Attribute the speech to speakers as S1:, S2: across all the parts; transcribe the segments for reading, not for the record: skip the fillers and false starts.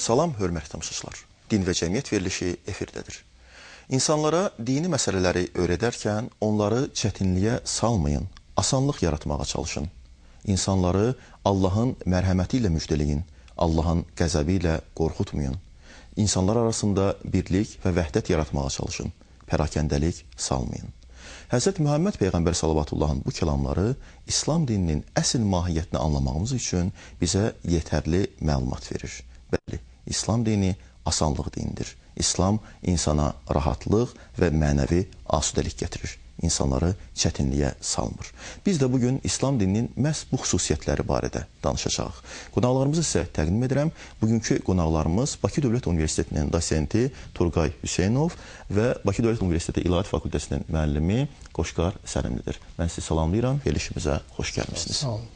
S1: Salam, hörmətli tamaşaçılar. Din və Cəmiyyət verilişi efirdədir. İnsanlara dini məsələləri öyrədərkən onları çətinliyə salmayın, asanlıq yaratmağa çalışın. İnsanları Allahın mərhəməti ilə müjdələyin, Allahın qəzəbi ilə qorxutmayın. İnsanlar arasında birlik və vəhdət yaratmağa çalışın, pərakəndəlik salmayın. Həzrət Mühəmməd Peyğəmbər salavatullahın bu kəlamları İslam dininin əsl mahiyyətini anlamağımız üçün bizə yetərli məlumat verir. Bəli, İslam dini asanlıq dinidir. İslam insana rahatlıq və mənəvi asudəlik gətirir. İnsanları çətinliyə salmır. Biz də bugün İslam dininin məhz bu xüsusiyyətləri barədə danışacağıq. Qonaqlarımızı sizə təqdim edirəm. Bugünkü qonaqlarımız Bakı Dövlət Universitetinin dosenti Turqay Hüseynov və Bakı Dövlət Universiteti İlahiyyat Fakültəsinin müəllimi Qoşqar Səlimlidir. Mən sizi salamlayıram. Verilişimizə xoş gəlmisiniz.
S2: Sağ olun.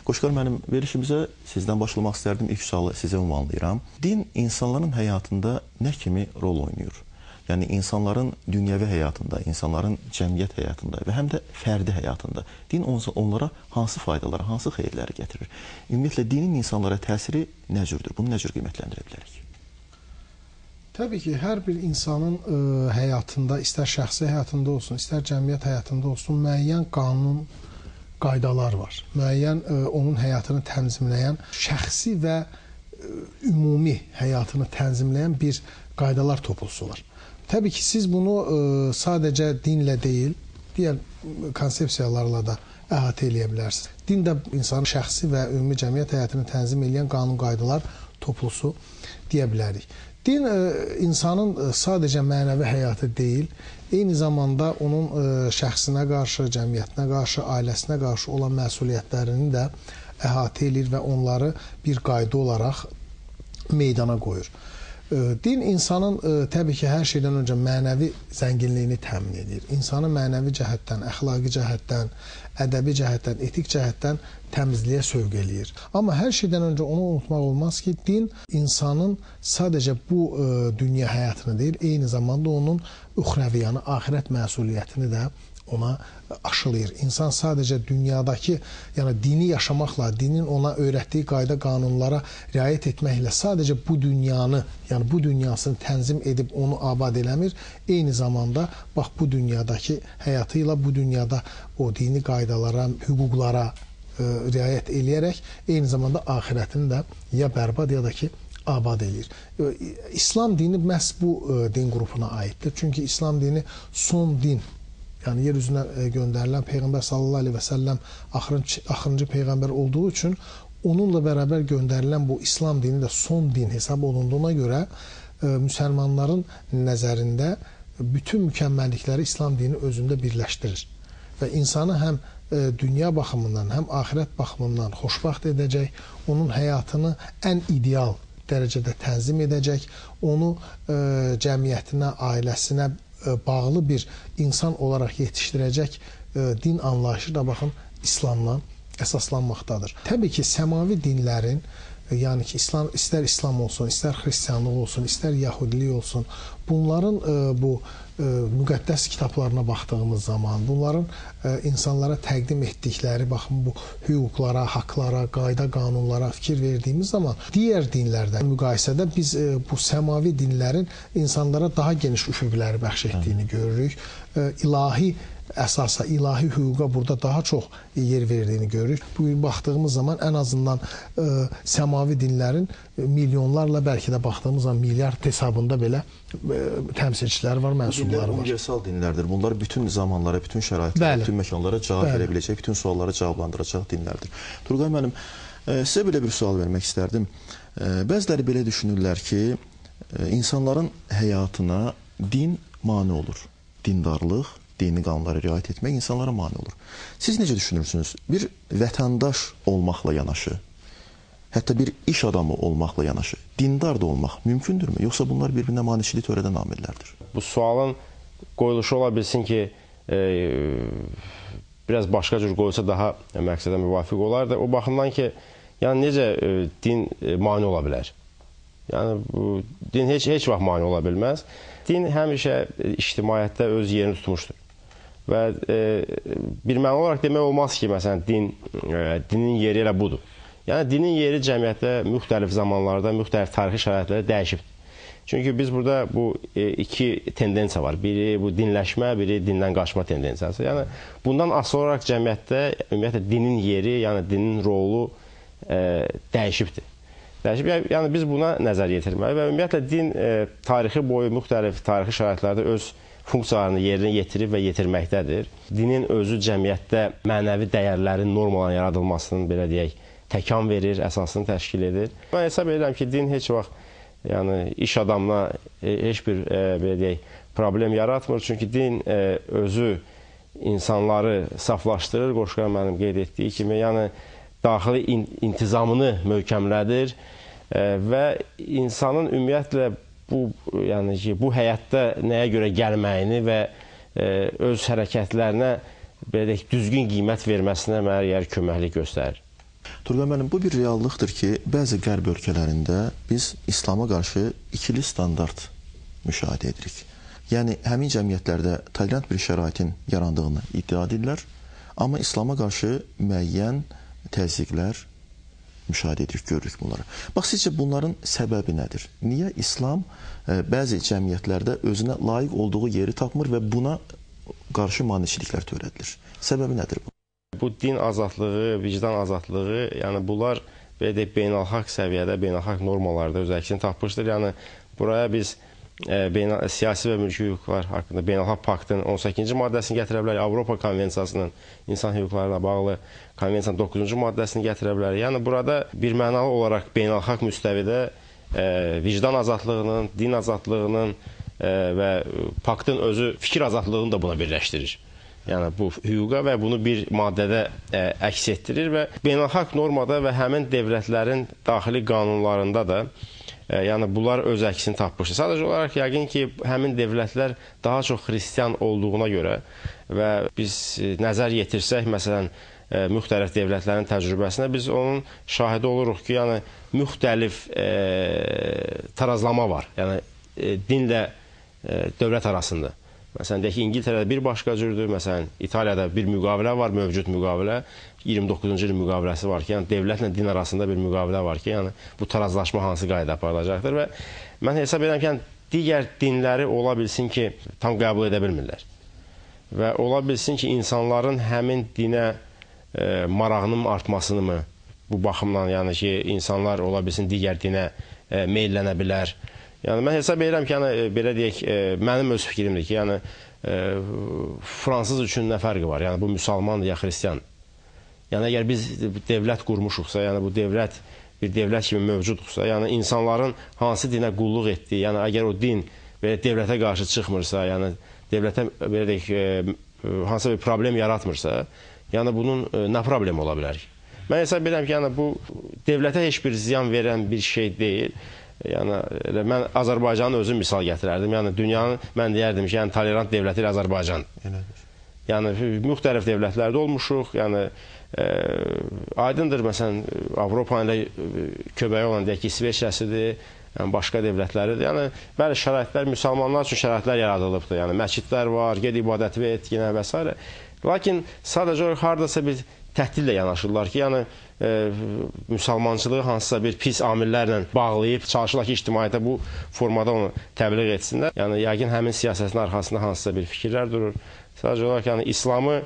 S1: Qoşqar müəllim, verilişimizə sizdən başlamaq istərdim. İlk sualı sizə ünvanlayıram. Din insanların həyatında nə kimi rol oynayır? Yəni, insanların dünyəvi həyatında, insanların cəmiyyət həyatında və həm də fərdi həyatında din onlara hansı faydaları, hansı xeyirləri gətirir? Ümumiyyətlə, dinin insanlara təsiri nə cürdür? Bunu nə cür qiymətləndirə bilərik?
S2: Təbii ki, hər bir insanın həyatında, istər şəxsi həyatında olsun, istər cəmiyyət həyatında olsun, müəyyən qanun, qaydalar var. Müəyyən onun həyatını tənzimləyən, şəxsi və ümumi həyatını tənzimləyən bir qaydalar toplusu var. Təbii ki, siz bunu sadəcə dinlə deyil, digər konsepsiyalarla da əhatə eləyə bilərsiniz. Din də insanın şəxsi və ümumi cəmiyyət həyatını tənzim eləyən qanun qaydalar toplusu deyə bilərik. Din insanın sadəcə mənəvi həyatı deyil, eyni zamanda onun şəxsinə qarşı, cəmiyyətinə qarşı, ailəsinə qarşı olan məsuliyyətlərini də əhatə eləyir və onları bir qayda olaraq meydana qoyur. Din insanın təbii ki, hər şeydən öncə mənəvi zənginliyini təmin edir. İnsanı mənəvi cəhətdən, əxlaqi cəhətdən, ədəbi cəhətdən, etik cəhətdən təmizliyə sövq eləyir. Amma hər şeydən öncə onu unutmaq olmaz ki, din insanın sadəcə bu dünya həyatını deyil, eyni zamanda onun üxrəvi, yəni axirət məsuliyyətini də ona aşılayır. İnsan sadəcə dünyadakı, yəni dini yaşamaqla, dinin ona öyrətdiyi qayda qanunlara riayət etməklə sadəcə bu dünyanı, yəni bu dünyasını tənzim edib onu abad eləmir. Eyni zamanda bax bu dünyadakı həyatı ilə bu dünyada o dini qaydalara, hüquqlara riayət eləyərək eyni zamanda axirətini də ya bərbad ya da ki abad eləyir. İslam dini məhz bu din qrupuna aiddir. Çünki İslam dini son din. Yəni, yer üzünə göndərilən Peyğəmbər sallallahu aleyhi və səlləm axırıncı Peyğəmbər olduğu üçün onunla bərabər göndərilən bu İslam dini də son din hesab olunduğuna görə müsəlmanların nəzərində bütün mükəmməllikləri İslam dini özündə birləşdirir. Və insanı həm dünya baxımından, həm axirət baxımından xoşbəxt edəcək, onun həyatını ən ideal dərəcədə tənzim edəcək, onu cəmiyyətinə, ailəsinə bağlı bir insan olaraq yetişdirəcək din anlayışı da baxın İslamla əsaslanmaqdadır. Təbii ki, səmavi dinlərin, yəni ki, İslam, istər İslam olsun, istər xristianlıq olsun, istər yahudilik olsun, bunların bu müqəddəs kitablarına baxdığımız zaman, bunların insanlara təqdim etdikləri, baxın bu hüquqlara, haqlara, qayda, qanunlara fikir verdiyimiz zaman, digər dinlərdə müqayisədə biz bu səmavi dinlərin insanlara daha geniş üfüqləri bəxş etdiyini görürük. İlahi əsasa, ilahi hüquqa burada daha çox yer verdiyini görürük. Bugün baxdığımız zaman ən azından səmavi dinlərin milyonlarla, bəlkə də baxdığımız zaman milyard hesabında belə təmsilçiləri var, mənsubları var.
S1: Universal dinlərdir. Bunlar bütün zamanlara, bütün şəraitlərə, bütün məkanlara cavab verə biləcək, bütün suallara cavablandıracaq dinlərdir. Turqay müəllim, sizə belə bir sual vermək istərdim. Bəziləri belə düşünürlər ki, insanların həyatına din mane olur. Dindarlıq, dini qanunlara riayət etmək insanlara mane olur. Siz necə düşünürsünüz? Bir vətəndaş olmaqla yanaşı, hətta bir iş adamı olmaqla yanaşı, dindar da olmaq mümkündürmü? Yoxsa bunlar bir-birinə maneçilik törədən amillərdir?
S3: Bu sualın qoyuluşu ola bilsin ki, biraz başqa cür qoyulsa daha məqsədə müvafiq olardı. O baxımdan ki, yəni necə din mane ola bilər? Yəni bu, din heç vaxt mane ola bilməz. Din həmişə ictimaiyyətdə öz yerini tutmuşdur. Və bir məna olaraq demək olmaz ki, məsələn, dinin yeri elə budur. Yəni dinin yeri cəmiyyətdə müxtəlif zamanlarda, müxtəlif tarixi şəraitlərdə dəyişibdir. Çünki biz burada bu iki tendensiya var. Biri bu dinləşmə, biri dindən qaçma tendensiyası. Yəni bundan asılı olaraq cəmiyyətdə ümumiyyətlə dinin yeri, yəni dinin rolu dəyişibdir. Dəyişib. Yəni biz buna nəzər yetirməliyik və ümumiyyətlə din tarixi boyu müxtəlif tarixi şəraitlərdə öz funksiyalarını yerinə yetirib və yetirməkdədir. Dinin özü cəmiyyətdə mənəvi dəyərlərin, normaların yaradılmasının, belə deyək, təkan verir, əsasını təşkil edir. Mən hesab edirəm ki, din heç vaxt, yəni iş adamına heç bir belə deyək, problem yaratmır. Çünki din özü insanları saflaşdırır, Qoşqar müəllim qeyd etdiyi kimi, yəni daxili intizamını möhkəmlədir və insanın ümumiyyətlə bu, yəni ki, bu həyatda nəyə görə gəlməyini və öz hərəkətlərinə belə deyək, düzgün qiymət verməsinə mərər köməklik göstərir.
S1: Turqay müəllim, bu bir reallıqdır ki, bəzi qərb ölkələrində biz İslama qarşı ikili standart müşahidə edirik. Yəni, həmin cəmiyyətlərdə tolerant bir şəraitin yarandığını iddia edirlər, amma İslama qarşı müəyyən təzyiqlər müşahidə edirik, görürük bunları. Bax, sizcə bunların səbəbi nədir? Niyə İslam bəzi cəmiyyətlərdə özünə layiq olduğu yeri tapmır və buna qarşı maneçiliklər törədilir? Səbəbi nədir bu?
S3: Bu din azadlığı, vicdan azadlığı, yəni bunlar belə deyək, beynəlxalq səviyyədə, beynəlxalq normalarda öz əksini tapmışdır. Yəni buraya biz siyasi və mülki hüquqlar haqqında beynəlxalq paktın 18-ci maddəsini gətirə bilərik, Avropa Konvensiyasının insan hüquqlarına bağlı konvensiyanın 9-cu maddəsini gətirə bilərik. Yəni burada bir mənalı olaraq beynəlxalq müstəvidə vicdan azadlığının, din azadlığının və paktın özü fikir azadlığını da buna birləşdirir. Yəni bu hüquqa və bunu bir maddədə əks etdirir və beynəlxalq normada və həmin dövlətlərin daxili qanunlarında da yəni bunlar öz əksini tapmışdır. Sadəcə olaraq yəqin ki, həmin dövlətlər daha çox xristian olduğuna görə və biz nəzər yetirsək, məsələn, müxtəlif dövlətlərin təcrübəsinə biz onun şahidi oluruq ki, yəni müxtəlif tarazlama var. Yəni dinlə dövlət arasında. Məsələn, deyək ki, İngiltərədə bir başqa cürdür, məsələn, İtaliyada bir müqavilə var, mövcud müqavilə, 29-cu il müqaviləsi var ki, yəni dövlətlə din arasında bir müqavilə var ki, yəni bu tarazlaşma hansı qayda aparılacaqdır və mən hesab edirəm ki, yəni, digər dinləri ola bilsin ki, tam qəbul edə bilmirlər və ola bilsin ki, insanların həmin dinə marağının artmasını mı, bu baxımdan, yəni ki, insanlar ola bilsin digər dinə meyllənə bilər. Yəni, mən hesab edirəm ki, yəni, belə deyək, mənim öz fikrimdir ki, yəni, fransız üçün nə fərqi var? Yəni, bu müsəlmandır ya xristian. Yəni, əgər biz dövlət qurmuşuqsa, yəni, bu dövlət bir dövlət kimi mövcudursa, yəni, insanların hansı dinə qulluq etdiyi, yəni, əgər o din belə dövlətə qarşı çıxmırsa, yəni, dövlətə belə deyək, hansısa bir problem yaratmırsa, yəni, bunun nə problemi ola bilər ki? Mən hesab edirəm ki, yəni, bu dövlətə heç bir ziyan verən bir şey deyil. Yəni, elə mən Azərbaycanın özü misal gətirərdim. Yəni, dünyanın, mən deyərdim ki, yəni, tolerant dövləti ilə Azərbaycan.
S1: Elədir.
S3: Yəni, müxtəlif dövlətlərdə olmuşuq. Yəni, aydındır, məsələn, Avropanın elə köbəyi olan, deyək ki, İsveçrəsidir, yəni, başqa dövlətləridir. Yəni, bəli, şəraitlər, müsəlmanlar üçün şəraitlər yaradılıbdır. Yəni, məscidlər var, ged ibadəti et, yenə və s. Lakin sadəcə olaraq haradasa bir təhdidlə yanaşırlar ki, yəni, müsəlmançılığı hansısa bir pis amillərlə bağlayıb çalışırlar ki, ictimaiyyətə bu formada onu təbliğ etsinlər. Yəni, yəqin həmin siyasətin arxasında hansısa bir fikirlər durur. Sadəcə olaraq, yəni, İslamı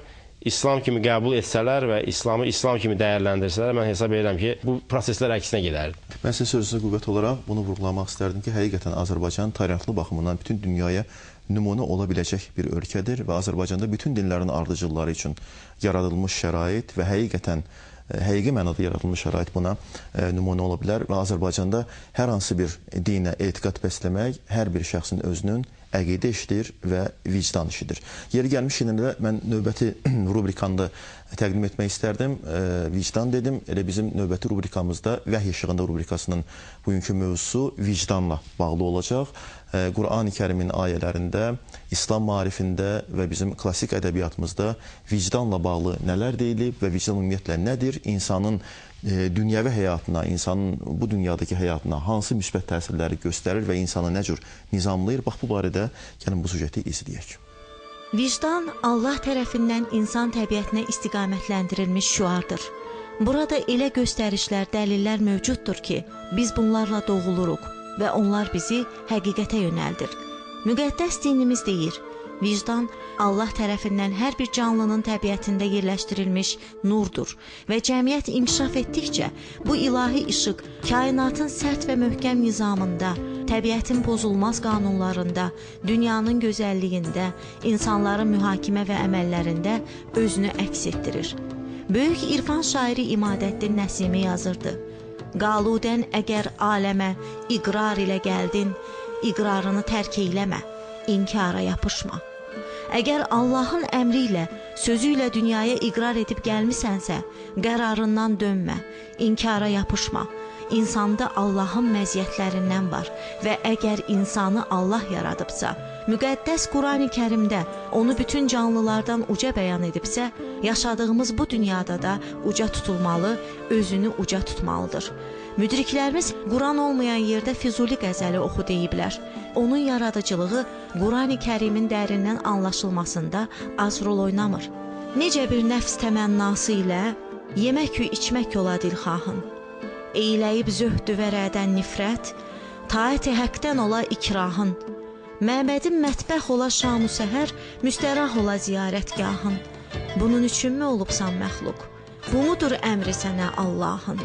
S3: İslam kimi qəbul etsələr və İslamı İslam kimi dəyərləndirsələr, mən hesab edirəm ki, bu proseslər əksinə gedərdi.
S1: Mən sizin sözünüzə qüvvət olaraq bunu vurğulamaq istərdim ki, həqiqətən Azərbaycan tolerantlı baxımından bütün dünyaya nümunə ola biləcək bir ölkədir və Azərbaycanda bütün dinlərin ardıcılları üçün yaradılmış şərait və həqiqətən həqiqi mənada yaradılmış şərait buna nümunə ola bilər və Azərbaycanda hər hansı bir dinə etiqad bəsləmək hər bir şəxsin özünün əqidə işidir və vicdan işidir. Yeri gəlmişkən də mən növbəti rubrikanı da təqdim etmək istərdim. Vicdan dedim. Elə bizim növbəti rubrikamızda Vəhy İşığında rubrikasının bugünkü mövzusu vicdanla bağlı olacaq. Qur'an-ı Kərimin ayələrində, İslam maarifində və bizim klassik ədəbiyyatımızda vicdanla bağlı nələr deyilib və vicdan ümumiyyətlə nədir? İnsanın dünyəvi həyatına, insanın bu dünyadakı həyatına hansı müsbət təsirləri göstərir və insanı nə cür nizamlayır? Bax, bu barədə gəlin bu sujeti izləyək.
S4: Vicdan Allah tərəfindən insan təbiətinə istiqamətləndirilmiş şüardır. Burada elə göstərişlər, dəlillər mövcuddur ki, biz bunlarla doğuluruq və onlar bizi həqiqətə yönəldir. Müqəddəs dinimiz deyir, vicdan Allah tərəfindən hər bir canlının təbiətində yerləşdirilmiş nurdur və cəmiyyət inkişaf etdikcə bu ilahi işıq kainatın sərt və möhkəm nizamında, təbiətin pozulmaz qanunlarında, dünyanın gözəlliyində, insanların mühakimə və əməllərində özünü əks etdirir. Böyük irfan şairi İmadəddin Nəsimi yazırdı: Qaludən əgər aləmə iqrar ilə gəldin, iqrarını tərk eyləmə, inkara yapışma. Əgər Allahın əmri ilə, sözü ilə dünyaya iqrar edib gəlmisənsə, qərarından dönmə, inkara yapışma. İnsanda Allahın məziyyətlərindən var və əgər insanı Allah yaradıbsa, müqəddəs Qurani-Kərimdə onu bütün canlılardan uca bəyan edibsə, yaşadığımız bu dünyada da uca tutulmalı, özünü uca tutmalıdır. Müdriklərimiz Quran olmayan yerdə Füzuli qəzəli oxu deyiblər. Onun yaradıcılığı Qurani-Kərimin dərindən anlaşılmasında az rol oynamır. Necə bir nəfs təmənnası ilə yemək-ü içmək ola dilxahın, eyləyib zöhdü vərədən nifrət, taət-i həqdən ola ikrahın, məbədin mətbəx ola şam-ı səhər, müstərah ola ziyarətgahın. Bunun üçünmü olubsan məxluq? Bu mudur əmri sənə Allahın?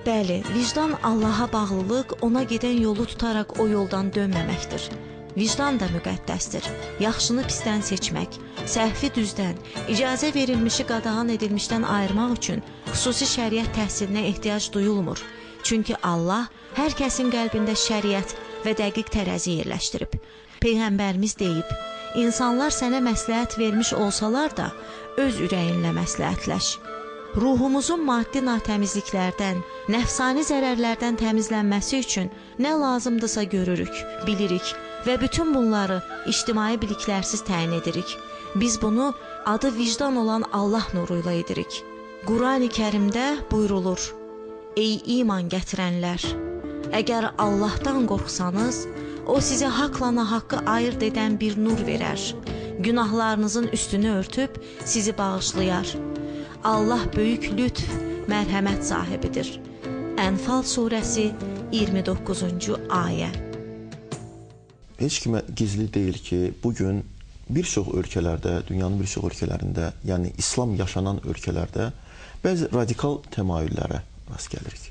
S4: Bəli, vicdan Allaha bağlılıq, ona gedən yolu tutaraq o yoldan dönməməkdir. Vicdan da müqəddəsdir. Yaxşını pisdən seçmək, səhvi düzdən, icazə verilmişi qadağan edilmişdən ayırmaq üçün xüsusi şəriət təhsilinə ehtiyac duyulmur. Çünki Allah hər kəsin qəlbində şəriət və dəqiq tərəzi yerləşdirib. Peyğəmbərimiz deyib, insanlar sənə məsləhət vermiş olsalar da, öz ürəyinlə məsləhətləş. Ruhumuzun maddi natəmizliklərdən, nəfsani zərərlərdən təmizlənməsi üçün nə lazımdırsa görürük, bilirik və bütün bunları ictimai biliklərsiz təyin edirik. Biz bunu adı vicdan olan Allah nuru ilə edirik. Qurani-Kərimdə buyrulur: Ey iman gətirənlər! Əgər Allahdan qorxsanız, o sizə haqla nahaqqı ayırd edən bir nur verər. Günahlarınızın üstünü örtüb sizi bağışlayar. Allah böyük lütf, mərhəmət sahibidir. Ənfal surəsi 29-cu ayə.
S1: Heç kimə gizli deyil ki, bugün bir çox ölkələrdə, dünyanın bir çox ölkələrində, yəni İslam yaşanan ölkələrdə bəzi radikal təmayüllərə rast gəlirik.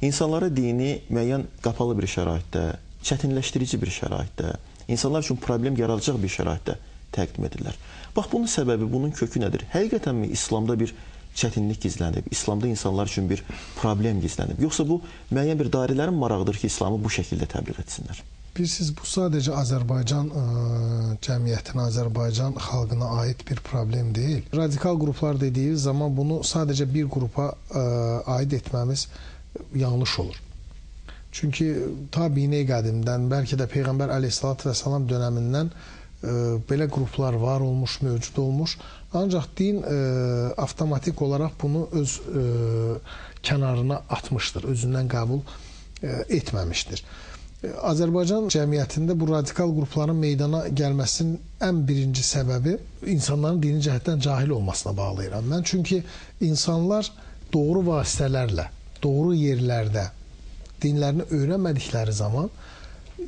S1: İnsanlara dini müəyyən qapalı bir şəraitdə, çətinləşdirici bir şəraitdə, insanlar üçün problem yaradacaq bir şəraitdə təqdim edirlər. Bax, bunun səbəbi, bunun kökü nədir? Həqiqətənmi İslamda bir çətinlik gizlənib, İslamda insanlar üçün bir problem gizlənib? Yoxsa bu müəyyən bir dairələrin marağıdır ki, İslamı bu şəkildə təbliğ etsinlər?
S2: Bilirsiniz, bu sadəcə Azərbaycan cəmiyyətinə, Azərbaycan xalqına aid bir problem deyil. Radikal qruplar dediyimiz zaman bunu sadəcə bir qrupa aid etməmiz yanlış olur. Çünki ta biney qədimdən, bəlkə də Peyğəmbər əleyhissalatü vəssalam dönəmindən belə qruplar var olmuş, mövcud olmuş. Ancaq din avtomatik olaraq bunu öz kənarına atmışdır, özündən qəbul etməmişdir. Azərbaycan cəmiyyətində bu radikal qrupların meydana gəlməsinin ən birinci səbəbi insanların dini cəhətdən cahil olmasına bağlayıram mən. Çünki insanlar doğru vasitələrlə, doğru yerlərdə dinlərini öyrənmədikləri zaman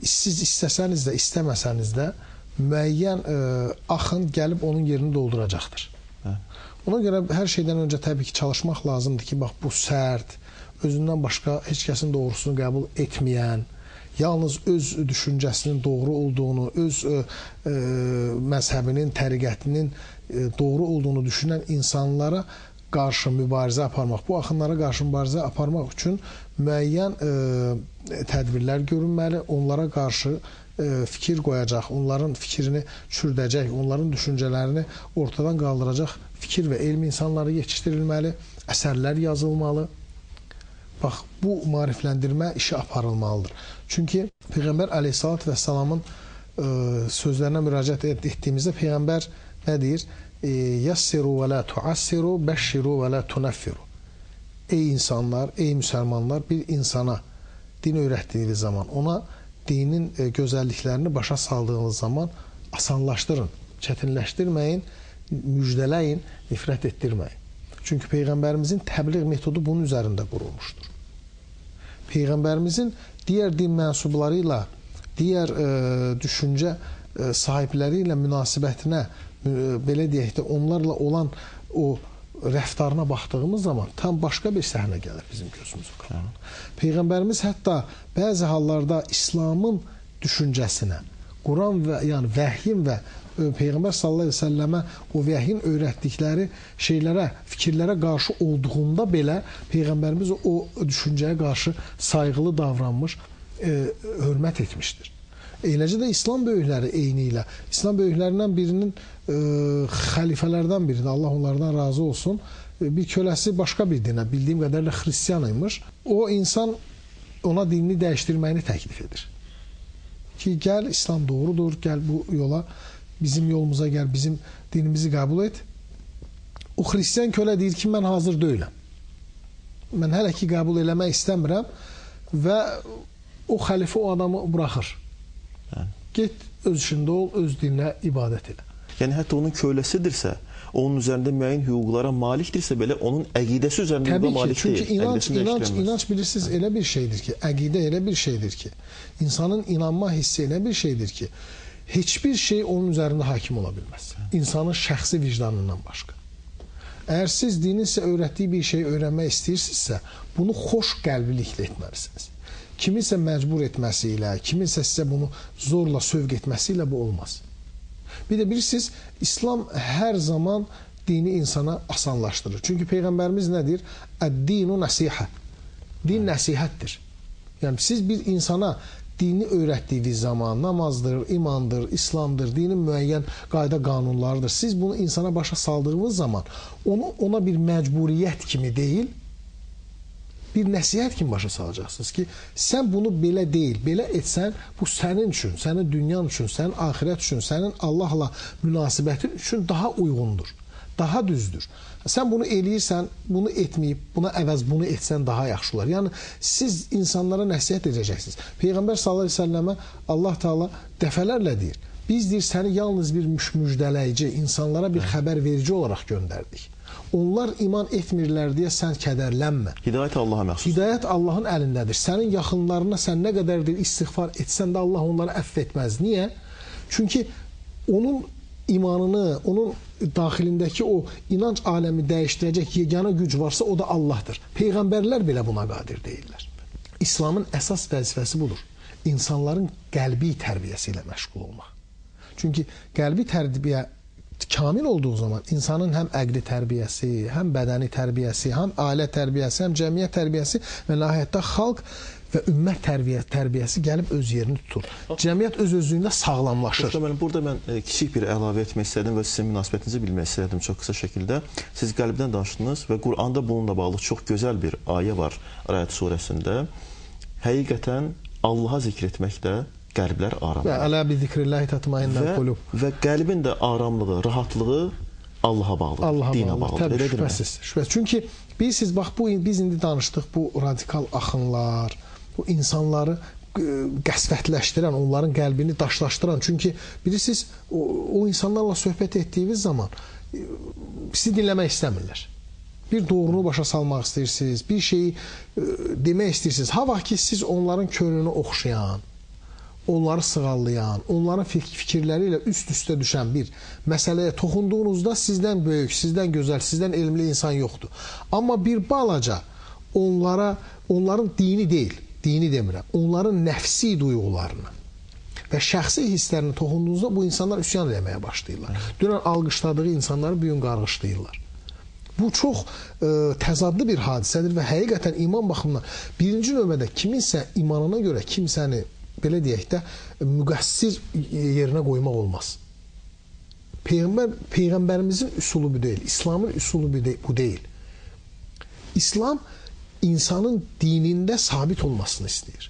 S2: siz istəsəniz də, istəməsəniz də müəyyən axın gəlib onun yerini dolduracaqdır. Hə. Ona görə hər şeydən öncə təbii ki, çalışmaq lazımdır ki, bax bu sərt, özündən başqa heç kəsin doğrusunu qəbul etməyən, yalnız öz düşüncəsinin doğru olduğunu, öz məzhəbinin, təriqətinin doğru olduğunu düşünən insanlara qarşı mübarizə aparmaq, bu axınlara qarşı mübarizə aparmaq üçün müəyyən tədbirlər görünməli, onlara qarşı fikir qoyacaq, onların fikrini çürdəcək, onların düşüncələrini ortadan qaldıracaq fikir və elm insanları yetişdirilməli, əsərlər yazılmalı. Bax, bu maarifləndirmə işi aparılmalıdır. Çünki Peyğəmbər əleyhissalatü vəssalamın sözlərinə müraciət etdiyimizdə Peyğəmbər nə deyir? Yassiru və la tuassiru, bəşşiru və la tunaffiru. Ey insanlar, ey müsəlmanlar, bir insana din öyrətdiyiniz zaman, ona dinin gözəlliklərini başa saldığınız zaman asanlaşdırın, çətinləşdirməyin, müjdələyin, nifrət etdirməyin. Çünki Peyğəmbərimizin təbliğ metodu bunun üzərində qurulmuşdur. Peyğəmbərimizin digər din mənsubları ilə, digər düşüncə sahibləri ilə münasibətinə, belə deyək də, onlarla olan o rəftarına baxdığımız zaman tam başqa bir səhnə gəlir bizim gözümüzün qabağına. Peyğəmbərimiz hətta bəzi hallarda İslamın düşüncəsinə, Quran və yəni vəhyin və Peyğəmbər sallallahu əleyhi və səlləmə o vəhyin öyrətdikləri şeylərə, fikirlərə qarşı olduğunda belə Peyğəmbərimiz o düşüncəyə qarşı sayğılı davranmış, hörmət etmişdir. Eləcə də İslam böyükləri eyni ilə, İslam böyüklərindən birinin xəlifələrdən birinin, Allah onlardan razı olsun, bir köləsi başqa bir dinə, bildiyim qədərlə xristian imiş. O insan ona dinini dəyişdirməyini təklif edir. Ki, gəl, İslam doğrudur, gəl bu yola, bizim yolumuza gəl, bizim dinimizi qəbul et. O xristian kölə deyir ki, mən hazır deyiləm. Mən hələ ki qəbul eləmək istəmirəm və o xəlifə o adamı buraxır. Get, öz işində ol, öz dininə ibadət elə.
S1: Yəni, hətta onun köləsidirsə, onun üzərində müəyyən hüquqlara malikdirsə belə, onun əqidəsi üzərində hüquqa malik deyil.
S2: Təbii ki, çünki inanc bilirsiniz, elə bir şeydir ki, əqidə elə bir şeydir ki, insanın inanma hissi elə bir şeydir ki, heç bir şey onun üzərində hakim ola bilməz. İnsanın şəxsi vicdanından başqa. Əgər siz dinin sizə öyrətdiyi bir şeyi öyrənmək istəyirsinizsə, bunu xoş qəlbiliklə etməlisiniz. Kiminsə məcbur etməsi ilə, kiminsə sizə bunu zorla sövq etməsi ilə bu olmaz. Bir də bilirsiniz, İslam hər zaman dini insana asanlaşdırır. Çünki Peyğəmbərimiz nə deyir? Əd-dinu nəsihə. Din nəsihətdir. Yəni, siz bir insana dini öyrətdiyiniz zaman namazdır, imandır, İslamdır, dinin müəyyən qayda qanunlarıdır. Siz bunu insana başa saldığınız zaman onu ona bir məcburiyyət kimi deyil, bir nəsihət kimi başa salacaqsınız ki, sən bunu belə deyil, belə etsən, bu sənin üçün, sənin dünyan üçün, sənin axirət üçün, sənin Allahla münasibətin üçün daha uyğundur, daha düzdür. Sən bunu eləyirsən, bunu etməyib, buna əvəz bunu etsən daha yaxşı olar. Yəni, siz insanlara nəsihət edəcəksiniz. Peyğəmbər sallallahu əleyhi və səlləmə Allah Teala dəfələrlə deyir, biz deyir, səni yalnız bir müjdələyici, insanlara bir xəbər verici olaraq göndərdik. Onlar iman etmirlər deyə sən kədərlənmə.
S1: Hidayət Allaha məxsusdur.
S2: Hidayət Allahın əlindədir. Sənin yaxınlarına sən nə qədərdir istiğfar etsən də Allah onları əfv etməz. Niyə? Çünki onun imanını, onun daxilindəki o inanc aləmi dəyişdirəcək yeganə güc varsa o da Allahdır. Peyğəmbərlər belə buna qadir deyirlər. İslamın əsas vəzifəsi budur. İnsanların qəlbi tərbiyəsi ilə məşğul olmaq. Çünki qəlbi tərbiyə kamil olduğu zaman insanın həm əqli tərbiyəsi, həm bədəni tərbiyəsi, həm ailə tərbiyəsi, həm cəmiyyət tərbiyəsi və nəhayətdə xalq və ümmət tərbiyəsi gəlib öz yerini tutur. Cəmiyyət öz-özlüyündə sağlamlaşır.
S1: Burada mən kiçik bir əlavə etmək istədim və sizin münasibətinizi bilmək istədim çox qısa şəkildə. Siz qəlbdən danışdınız və Quranda bununla bağlı çox gözəl bir ayə var Rəd surəsində. Həqiqətən Allaha zikr etmək də qəlblər aramlıdır.
S2: Və ələ bi zikrillahi tatmainnel qulub.
S1: Və qəlbin də aramlığı, rahatlığı Allaha bağlıdır,
S2: Allaha
S1: dinə bağlıdır.
S2: Təbii, şübhəsiz, şübhəsiz. Çünki bilirsiniz, bax, biz indi danışdıq bu radikal axınlar, bu insanları qəsvətləşdirən, onların qəlbini daşlaşdıran. Çünki bilirsiniz, o insanlarla söhbət etdiyiniz zaman sizi dinləmək istəmirlər. Bir doğrunu başa salmaq istəyirsiniz, bir şeyi demək istəyirsiniz. Ha vaxt ki, siz onların könlünü oxşayan, onları sığallayan, onların fikirləri ilə üst-üstə düşən bir məsələyə toxunduğunuzda sizdən böyük, sizdən gözəl, sizdən elmli insan yoxdur. Amma bir balaca onlara, onların dini deyil, dini demirəm, onların nəfsi duyğularını və şəxsi hisslərini toxunduğunuzda bu insanlar üsyan eləməyə başlayırlar. Dünən alqışladığı insanları bu gün qarğışlayırlar. Bu çox təzadlı bir hadisədir və həqiqətən iman baxımından birinci növbədə kiminsə imanına görə kimsəni belə deyək də, müqəssir yerinə qoymaq olmaz. Peyğəmbərimizin üsulu bu deyil, İslamın üsulu bu deyil. İslam insanın dinində sabit olmasını istəyir.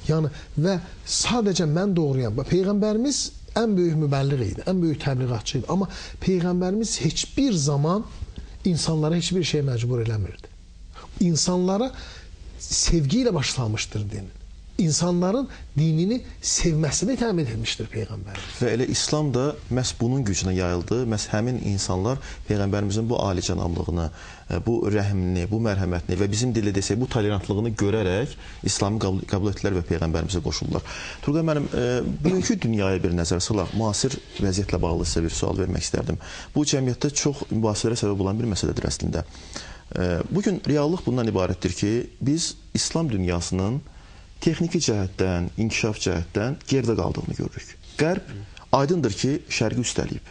S2: Yəni və sadəcə mən doğruyam. Peyğəmbərimiz ən böyük mübəlliğ idi, ən böyük təbliğatçı idi. Amma Peyğəmbərimiz heç bir zaman insanlara heç bir şey məcbur eləmirdi. İnsanlara sevgi ilə başlamışdır dinin. İnsanların dinini sevməsini təmin etmişdir Peyğəmbərimiz.
S1: Və elə İslam da məhz bunun gücünə yayıldı. Məhz həmin insanlar Peyğəmbərimizin bu alicənablığını, bu rəhmini, bu mərhəmətini və bizim dildə desək bu tolerantlığını görərək İslamı qəbul etdilər və Peyğəmbərimizə qoşuldular. Turqay müəllim, bugünkü dünyaya bir nəzər salaq, müasir vəziyyətlə bağlı sizə bir sual vermək istərdim. Bu cəmiyyətdə çox mübahisələrə səbəb olan bir məsələdir əslində. Bugün reallıq bundan ibarətdir ki, biz İslam dünyasının texniki cəhətdən, inkişaf cəhətdən geridə qaldığını görürük. Qərb aydındır ki, şərqi üstəliyib.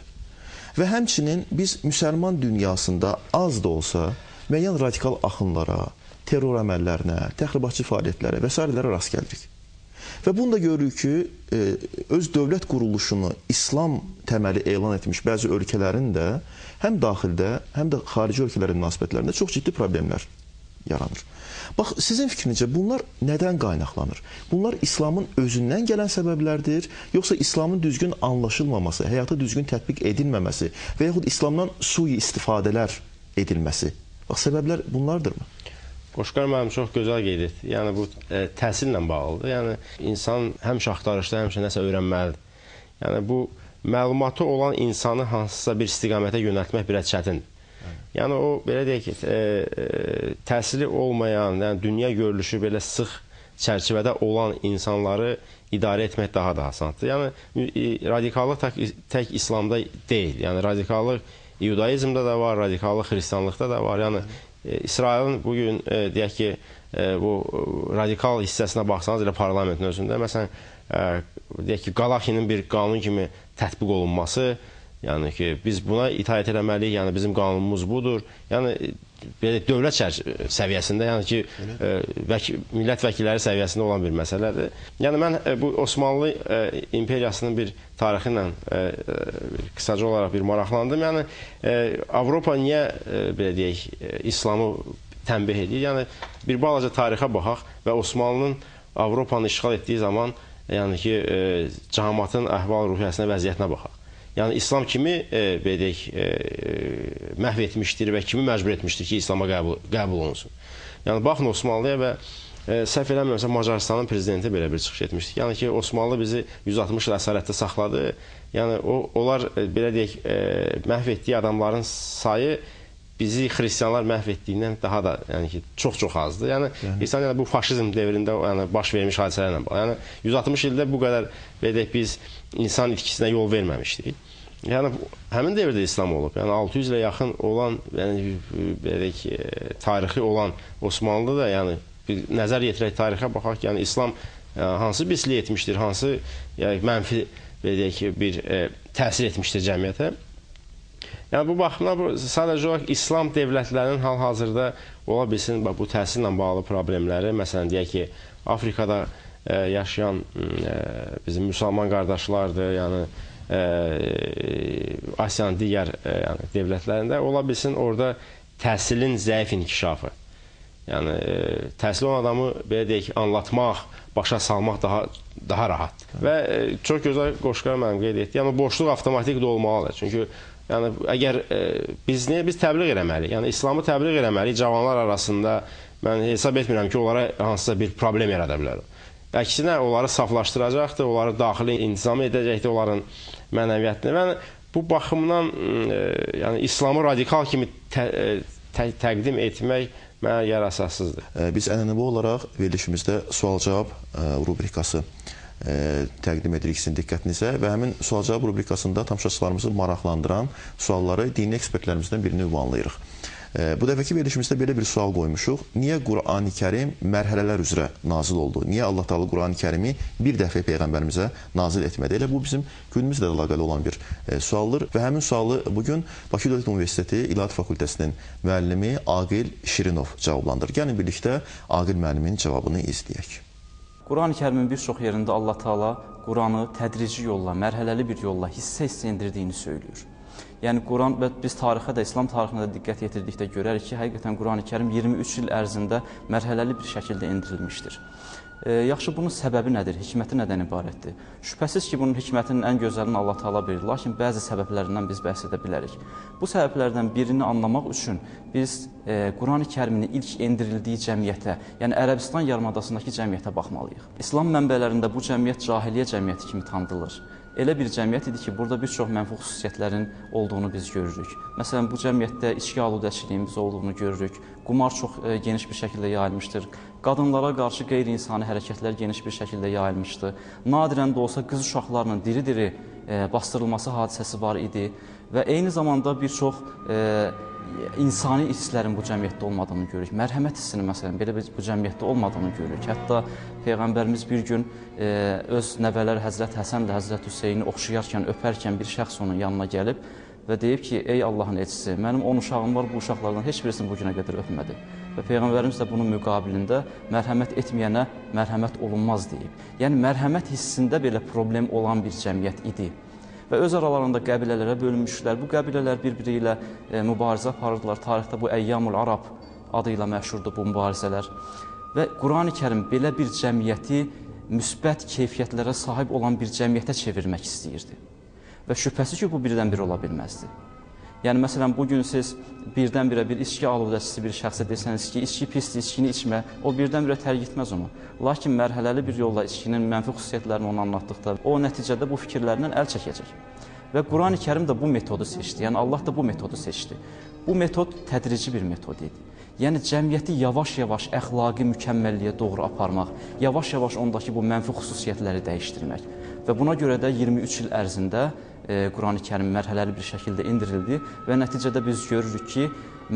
S1: Və həmçinin biz müsəlman dünyasında az da olsa müəyyən radikal axınlara, terror əməllərinə, təxribatçı fəaliyyətlərə və sairələrə rast gəlirik. Və bunu da görürük ki, öz dövlət quruluşunu İslam təməli elan etmiş bəzi ölkələrin də həm daxildə, həm də xarici ölkələrin münasibətlərində çox ciddi problemlər yaranır. Bax, sizin fikrincə bunlar nədən qaynaqlanır? Bunlar İslamın özündən gələn səbəblərdir, yoxsa İslamın düzgün anlaşılmaması, həyata düzgün tətbiq edilməməsi və yaxud İslamdan sui-istifadələr edilməsi? Bax, səbəblər bunlardırmı?
S3: Qoşqar müəllim çox gözəl qeyd etdi. Yəni, bu təhsillə bağlıdır. Yəni, insan həmişə axtarışda, həmişə nəsə öyrənməlidir. Yəni, bu məlumatı olan insanı hansısa bir istiqamətə yönəltmək biraz çətindir. Yəni, o, belə deyək ki, təhsili olmayan, yəni dünya görünüşü belə sıx çərçivədə olan insanları idarə etmək daha da asandır. Yəni, radikallıq tək İslamda deyil. Yəni, radikallıq İudaizmdə də var, radikallıq xristianlıqda da var. Yəni, İsrailin bugün, deyək ki, bu radikal hissəsinə baxsanız, elə parlamentin özündə, məsələn, deyək ki, Qalaxinin bir qanun kimi tətbiq olunması, yəni ki, biz buna itaət eləməliyik, yəni bizim qanunumuz budur. Yəni, belə dövlət səviyyəsində, yəni ki, millət vəkilləri səviyyəsində olan bir məsələdir. Yəni, mən bu Osmanlı imperiyasının bir tarixi ilə qısaca olaraq bir maraqlandım. Yəni, Avropa niyə, belə deyək, İslamı tənbih edir? Yəni, bir balaca tarixə baxaq və Osmanlının Avropanı işğal etdiyi zaman, yəni ki, cəmaatın əhval-ruhiyyəsinə, vəziyyətinə baxaq. Yəni, İslam kimi, belə deyək, məhv etmişdir və kimi məcbur etmişdir ki, İslama qəbul olunsun. Yəni, baxın Osmanlıya və səhv eləmirəmsə, Macarıstanın prezidenti belə bir çıxış etmişdir. Yəni ki, Osmanlı bizi 160 il əsarətdə saxladı. Yəni, onlar, belə deyək, məhv etdiyi adamların sayı bizi xristianlar məhv etdiyindən daha da, yəni ki, çox-çox azdır. Yəni, insan, yəni, bu faşizm dövründə, yəni, baş vermiş hadisələrlə bağlı. Yəni, 160 ildə bu qədər, belə deyək, biz insan itkisinə yol verməmişdik. Yəni, həmin dövrdə İslam olub. Yəni, 600 ilə yaxın olan, yəni, belə deyək, tarixi olan Osmanlıda da, yəni, bir nəzər yetirək tarixə baxaq ki, yəni, İslam hansı pislik etmişdir, hansı yəni, mənfi, belə deyək, bir təsir etmişdir cəmiyyətə. Yəni, bu baxımdan sadəcə olaraq İslam dövlətlərinin hal-hazırda ola bilsin bu təhsillə bağlı problemləri, məsələn, deyək ki, Afrikada yaşayan bizim müsəlman qardaşlardır, yəni Asiyanın digər yəni, dövlətlərində ola bilsin orada təhsilin zəif inkişafı. Yəni, təhsil olan adamı, belə deyək, anlatmaq, başa salmaq daha rahatdır. Və çox gözəl Qoşqar müəllim qeyd etdi, yəni boşluq avtomatik dolmalıdır. Çünki yəni, əgər biz təbliğ eləməliyik, yəni İslamı təbliğ eləməliyik cavanlar arasında, mən hesab etmirəm ki, onlara hansısa bir problem yarada bilər. Əksinə, onları saflaşdıracaqdır, onları daxili intizam edəcəkdir, onların mənəviyyətini. Yəni, bu baxımdan yəni, İslamı radikal kimi təqdim etmək mənə görə əsassızdır.
S1: Biz ənənəvi olaraq verilişimizdə sual-cavab rubrikası təqdim edirik sizin diqqətinizə və həmin sual-cavab rubrikasında tamaşaçılarımızı maraqlandıran sualları dini ekspertlərimizdən birini ünvanlayırıq. Bu dəfəki verilişimizdə belə bir sual qoymuşuq. Niyə Qurani Kərim mərhələlər üzrə nazil oldu? Niyə Allah Teala Qurani Kərimi bir dəfə Peyğəmbərimizə nazil etmədi? Elə bu bizim günümüzlə də əlaqəli olan bir sualdır və həmin sualı bugün Bakı Dövlət Universiteti İlahiyyat Fakültəsinin müəllimi Aqil Şirinov cavablandırır. Gəlin birlikdə Aqil müəllimin cavabını izləyək.
S5: Qurani Kərimin bir çox yerində Allah Teala Quranı tədrici yolla, mərhələli bir yolla hissə-hissə endirdiyini söylüyor. Yəni Quran və biz tarixə də, İslam tarixinə də diqqət yetirdikdə görərik ki, həqiqətən Qurani-Kərim 23 il ərzində mərhələli bir şəkildə endirilmişdir. Yaxşı, bunun səbəbi nədir? Hikməti nədən ibarətdir? Şübhəsiz ki, bunun hikmətinin ən gözəlini Allah Taala bilir, lakin bəzi səbəblərindən biz bəhs edə bilərik. Bu səbəblərdən birini anlamaq üçün biz Qurani-Kərimin ilk endirildiyi cəmiyyətə, yəni Ərəbistan yarımadasındakı cəmiyyətə baxmalıyıq. İslam mənbələrində bu cəmiyyət cahiliyyə cəmiyyəti kimi tanıdılır. Elə bir cəmiyyət idi ki, burada bir çox mənfi xüsusiyyətlərin olduğunu biz görürük. Məsələn, bu cəmiyyətdə içki aludəçiliyimiz olduğunu görürük. Qumar çox geniş bir şəkildə yayılmışdır. Qadınlara qarşı qeyri-insani hərəkətlər geniş bir şəkildə yayılmışdı. Nadirən də olsa qız uşaqlarının diri-diri bastırılması hadisəsi var idi və eyni zamanda bir çox insani hisslərin bu cəmiyyətdə olmadığını görürük. Mərhəmət hissinin məsələn belə bu cəmiyyətdə olmadığını görürük. Hətta Peyğəmbərimiz bir gün öz nəvələri Həzrət Həsənlə Həzrət Hüseyni oxşayarkən, öpərkən bir şəxs onun yanına gəlib və deyib ki, ey Allahın elçisi, mənim 10 uşağım var, bu uşaqlardan heç birisini bu günə qədər öpmədi. Və Peyğəmbərimiz də bunun müqabilində mərhəmət etməyənə mərhəmət olunmaz deyib. Yəni mərhəmət hissində belə problem olan bir cəmiyyət idi. Və öz aralarında qəbilələrə bölünmüşlər. Bu qəbilələr bir-biri ilə mübarizə aparırdılar. Tarixdə bu Əyyamul Arab adı ilə məşhurdur bu mübarizələr. Və Qurani-Kərim belə bir cəmiyyəti müsbət keyfiyyətlərə sahib olan bir cəmiyyətə çevirmək istəyirdi. Və şübhəsiz ki, bu birdən-bir ola bilməzdi. Yəni, məsələn, bugün siz birdən-birə bir içki aludəçisi bir şəxsə desəniz ki, içki pisdir, içkini içmə, o birdən-birə tərk etməz onu. Lakin mərhələli bir yolla içkinin mənfi xüsusiyyətlərini ona anlatdıqda, o nəticədə bu fikirlərindən əl çəkəcək. Və Qurani-Kərim də bu metodu seçdi, yəni Allah da bu metodu seçdi. Bu metod tədrici bir metod idi. Yəni, cəmiyyəti yavaş-yavaş əxlaqi mükəmməlliyə doğru aparmaq, yavaş-yavaş ondakı bu mənfi xüsusiyyətləri dəyişdirmək. Və buna görə də 23 il ərzində Qurani-Kərim mərhələli bir şəkildə endirildi və nəticədə biz görürük ki,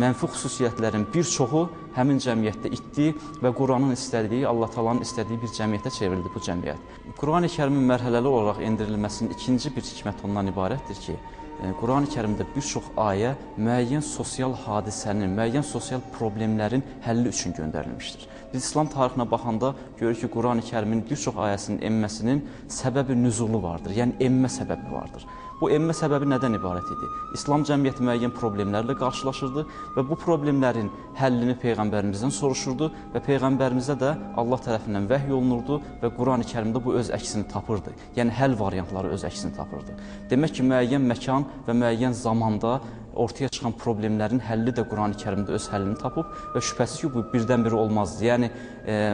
S5: mənfi xüsusiyyətlərin bir çoxu həmin cəmiyyətdə itdi və Quranın istədiyi, Allah Taalanın istədiyi bir cəmiyyətə çevrildi bu cəmiyyət. Qurani-Kərimin mərhələli olaraq endirilməsinin ikinci bir hikməti ondan ibarətdir ki, Qurani-Kərimdə bir çox ayə müəyyən sosial hadisənin, müəyyən sosial problemlərin həlli üçün göndərilmişdir. Biz İslam tarixinə baxanda görürük ki, Qurani-Kərimin bir çox ayəsinin enməsinin səbəbi nüzulu vardır, yəni enmə səbəbi vardır. Bu enmə səbəbi nədən ibarət idi? İslam cəmiyyəti müəyyən problemlərlə qarşılaşırdı və bu problemlərin həllini Peyğəmbərimizdən soruşurdu və Peyğəmbərimizə də Allah tərəfindən vəhy olunurdu və Qurani-Kərimdə bu öz əksini tapırdı. Yəni həll variantları öz əksini tapırdı. Demək ki, müəyyən məkan və müəyyən zamanda ortaya çıxan problemlərin həlli də Qurani-Kərimdə öz həllini tapıb və şübhəsiz ki, bu birdən-birə olmazdı. Yəni,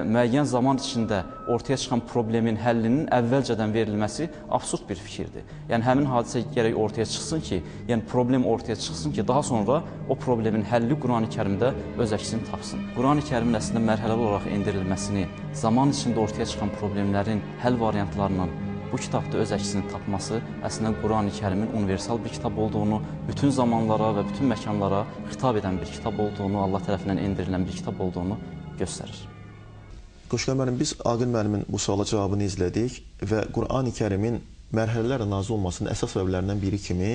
S5: müəyyən zaman içində ortaya çıxan problemin həllinin əvvəlcədən verilməsi absurd bir fikirdir. Yəni, həmin hadisə gərək ortaya çıxsın ki, yəni problem ortaya çıxsın ki, daha sonra o problemin həlli Qurani-Kərimdə öz əksini tapsın. Qurani-Kərimin əslində mərhələli olaraq endirilməsini, zaman içində ortaya çıxan problemlərin həll variantlarının bu kitabda öz əksini tapması əslində Qurani-Kərimin universal bir kitab olduğunu, bütün zamanlara və bütün məkanlara xitab edən bir kitab olduğunu, Allah tərəfindən endirilən bir kitab olduğunu göstərir.
S1: Qoşqar müəllim, biz Aqil müəllimin bu suala cavabını izlədik və Qurani-Kərimin mərhələlərlə nazil olmasının əsas səbəblərindən biri kimi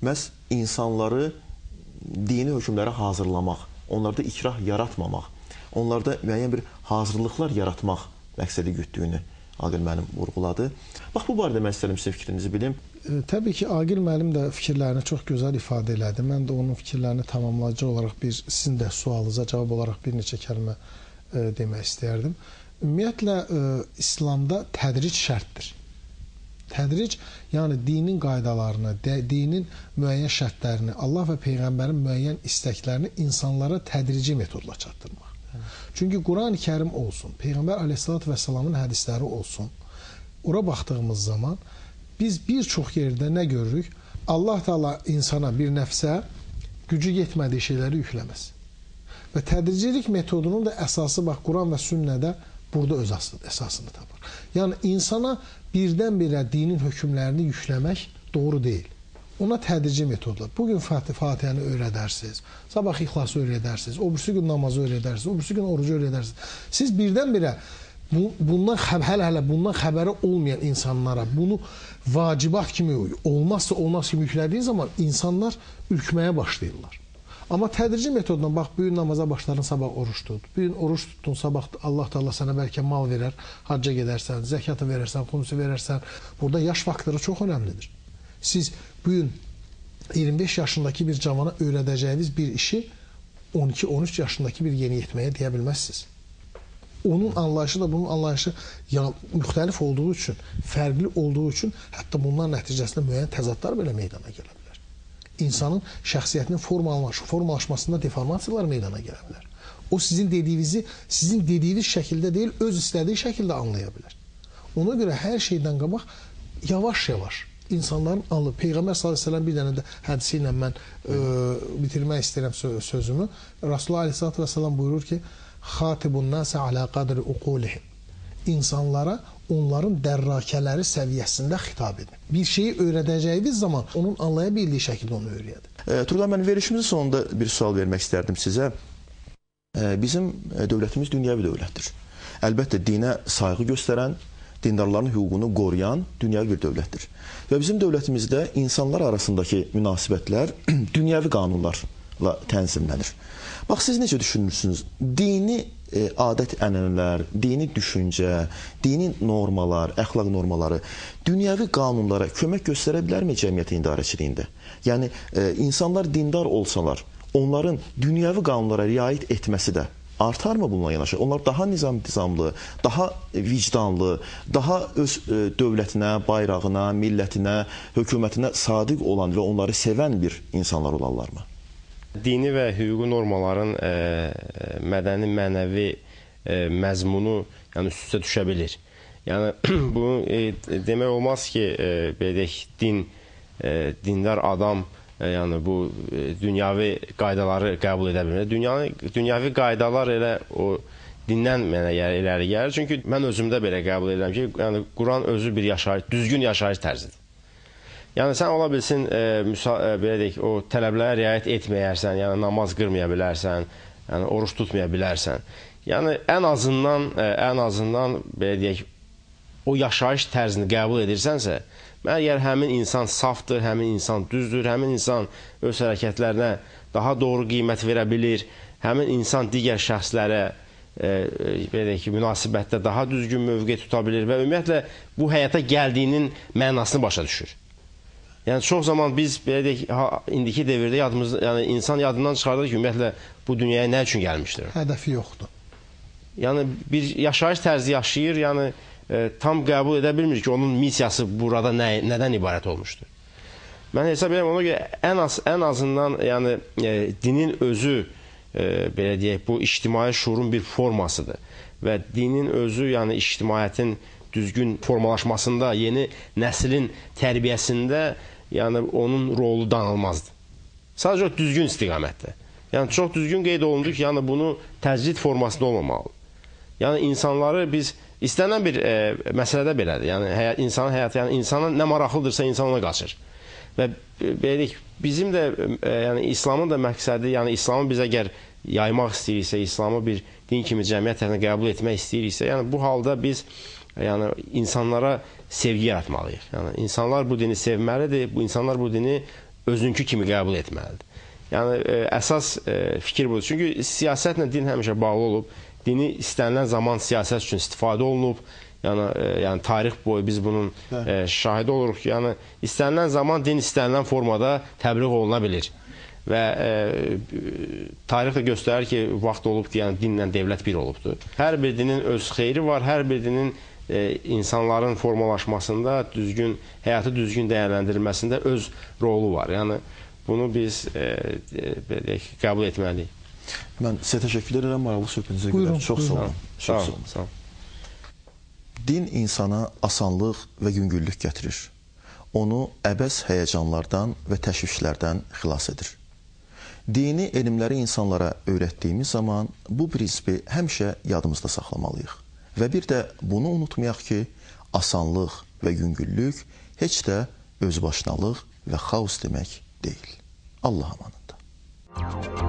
S1: məhz insanları dini hökmlərə hazırlamaq, onlarda ikrah yaratmamaq, onlarda müəyyən bir hazırlıqlar yaratmaq məqsədi gütdüyünü Aqil müəllim vurğuladı. Bax, bu barədə mən istərəm sizin fikrinizi bilim.
S2: Təbii ki, Aqil müəllim də fikirlərini çox gözəl ifadə elədi. Mən də onun fikirlərini tamamlayıcı olaraq bir, sizin də sualınıza cavab olaraq bir neçə kəlmə demək istəyərdim. Ümumiyyətlə, İslamda tədric şərtdir. Tədric, yəni dinin qaydalarını, dinin müəyyən şərtlərini, Allah və Peyğəmbərin müəyyən istəklərini insanlara tədrici metodla çatdırmaq. Çünki Qurani-Kərim olsun, Peyğəmbər Aleyhissalatu vesselamın hədisləri olsun, ora baxdığımız zaman biz bir çox yerdə nə görürük? Allah Teala insana, bir nəfsə gücü yetmədiyi şeyləri yükləməz. Və tədricilik metodunun da əsası, bax, Quran və sünnədə burada öz əsasını tapır. Yəni, insana birdən-birə dinin hökmlərini yükləmək doğru deyil. Ona tədrici metodlar. Bugün Fatihəni öyrədərsiniz, sabah İxlası öyrədərsiniz, o birisi gün namazı öyrədərsiniz, o birisi gün orucu öyrədərsiniz. Siz birdən-birə bundan, hələ bundan xəbəri olmayan insanlara bunu vacibat kimi, olmazsa olmaz kimi yüklədiyin zaman insanlar ürkməyə başlayırlar. Amma tədrici metodla, bax, bugün namaza başladın, sabah oruç tut. Bugün oruç tutdun, sabah Allah Teala sənə bəlkə mal verər, hacca gedərsən, zəkatı verərsən, xumsu verərsən. Burada yaş faktoru çox önəmlidir. Siz bugün 25 yaşındakı bir cavana öyrədəcəyiniz bir işi 12-13 yaşındakı bir yeniyetməyə deyə bilməzsiniz. Onun anlayışı da bunun anlayışı müxtəlif olduğu üçün, fərqli olduğu üçün hətta bunlar nəticəsində müəyyən təzadlar belə meydana gələ bilər. İnsanın şəxsiyyətinin formalaşmasında deformasiyalar meydana gələ bilər. O sizin dediyinizi, sizin dediyiniz şəkildə deyil, öz istədiyi şəkildə anlaya bilər. Ona görə hər şeydən qabaq yavaş-yavaş insanların anlı. Peyğəmbər sallallahu əleyhi və səlləm bir dənə də hədisi ilə mən bitirmək istəyirəm sözümü. Rasulullah əleyhissalatu vesselam buyurur ki: "Xatibun nasa ala qadri uqulihim." İnsanlara onların dərrakələri səviyyəsində xitab edin. Bir şeyi öyrədəcəyiniz zaman onun anlaya bildiyi şəkildə onu öyrədin.
S1: Turqay müəllim, verilişimizin sonunda bir sual vermək istərdim sizə. Bizim dövlətimiz dünyəvi dövlətdir. Əlbəttə dinə sayğı göstərən, dindarların hüququnu qoruyan dünyəvi bir dövlətdir. Və bizim dövlətimizdə insanlar arasındakı münasibətlər dünyəvi qanunlarla tənzimlənir. Bax, siz necə düşünürsünüz? Dini adət-ənənələr, dini düşüncə, dini normalar, əxlaq normaları dünyəvi qanunlara kömək göstərə bilərmi cəmiyyətin idarəçiliyində? Yəni, insanlar dindar olsalar, onların dünyəvi qanunlara riayət etməsi də artarmı bununla yanaşı? Onlar daha nizam-nizamlı, daha vicdanlı, daha öz dövlətinə, bayrağına, millətinə, hökumətinə sadiq olan və onları sevən bir insanlar olarlarmı?
S3: Dini və hüquqi normaların mədəni, mənəvi məzmunu yəni üst-üstə düşə bilir. Yəni bunu demək olmaz ki, belə deyək, dindar adam yəni bu dünyavi qaydaları qəbul edə bilmir. Dünyavi qaydalar elə o dindən mənə irəli gəlir. Çünki mən özümdə belə qəbul edirəm ki, yəni Quran özü bir yaşayış, düzgün yaşayış tərzidir. Yəni sən ola bilsin, belə deyək, o tələblərə riayət etməyərsən, yəni namaz qırmaya bilərsən, yəni oruç tutmaya bilərsən. Yəni ən azından belə deyək, o yaşayış tərzini qəbul edirsənsə, əgər həmin insan safdır, həmin insan düzdür, həmin insan öz hərəkətlərinə daha doğru qiymət verə bilir, həmin insan digər şəxslərə belə deyək ki, münasibətdə daha düzgün mövqe tuta bilir və ümumiyyətlə bu həyata gəldiyinin mənasını başa düşür. Yəni çox zaman biz belə deyək, indiki dövrdə yadımız, yəni insan yadından çıxardır ki, ümumiyyətlə bu dünyaya nə üçün gəlmişdir?
S2: Hədəfi yoxdur.
S3: Yəni bir yaşayış tərzi yaşayır, yəni tam qəbul edə bilmir ki, onun missiyası burada nədən ibarət olmuşdur. Mən hesab edirəm ona görə ən azından yəni dinin özü belə deyək, bu ictimai şuurun bir formasıdır və dinin özü yəni ictimaiyyətin düzgün formalaşmasında, yeni nəslin tərbiyəsində yəni onun rolu danılmazdır. Sadəcə o düzgün istiqamətdə. Yəni çox düzgün qeyd olundu ki, yəni bunu təcrid formasında olmamalıdır. Yəni insanları biz istənilən bir məsələdə belədir. Yəni insanın həyatı, yəni insana nə maraqlıdırsa insan ona qaçır. Və belə deyək, bizim də yəni İslamın da məqsədi, yəni İslamı biz əgər yaymaq istəyiriksə, İslamı bir din kimi cəmiyyət tərəfindən qəbul etmək istəyiriksə, yəni bu halda biz yəni insanlara sevgi yaratmalıyıq. Yəni insanlar bu dini sevməlidir, bu insanlar bu dini özünkü kimi qəbul etməlidir. Yəni əsas fikir budur. Çünki siyasətlə din həmişə bağlı olub. Dini istənilən zaman siyasət üçün istifadə olunub. Yəni tarix boyu biz bunun şahidi oluruq ki, yəni istənilən zaman din istənilən formada təbliğ oluna bilir. Və tarix də göstərir ki, vaxt olub ki, yəni dinlə dövlət bir olubdur. Hər bir dinin öz xeyri var, hər bir dinin insanların formalaşmasında, düzgün, həyatı düzgün dəyərləndirilməsində öz rolu var. Yəni bunu biz belə deyək, qəbul etməliyik.
S1: Mən sizə təşəkkür edirəm maraqlı söhbətinizə görə. Çox sağ olun. Çox sağ olun. Din insana asanlıq və yüngüllük gətirir. Onu əbəs həyəcanlardan və təşvişlərdən xilas edir. Dini elmləri insanlara öyrətdiyimiz zaman bu prinsipi həmişə yadımızda saxlamalıyıq. Və bir də bunu unutmayaq ki, asanlıq və yüngüllük heç də özbaşınalıq və xaos demək deyil. Allah amanında.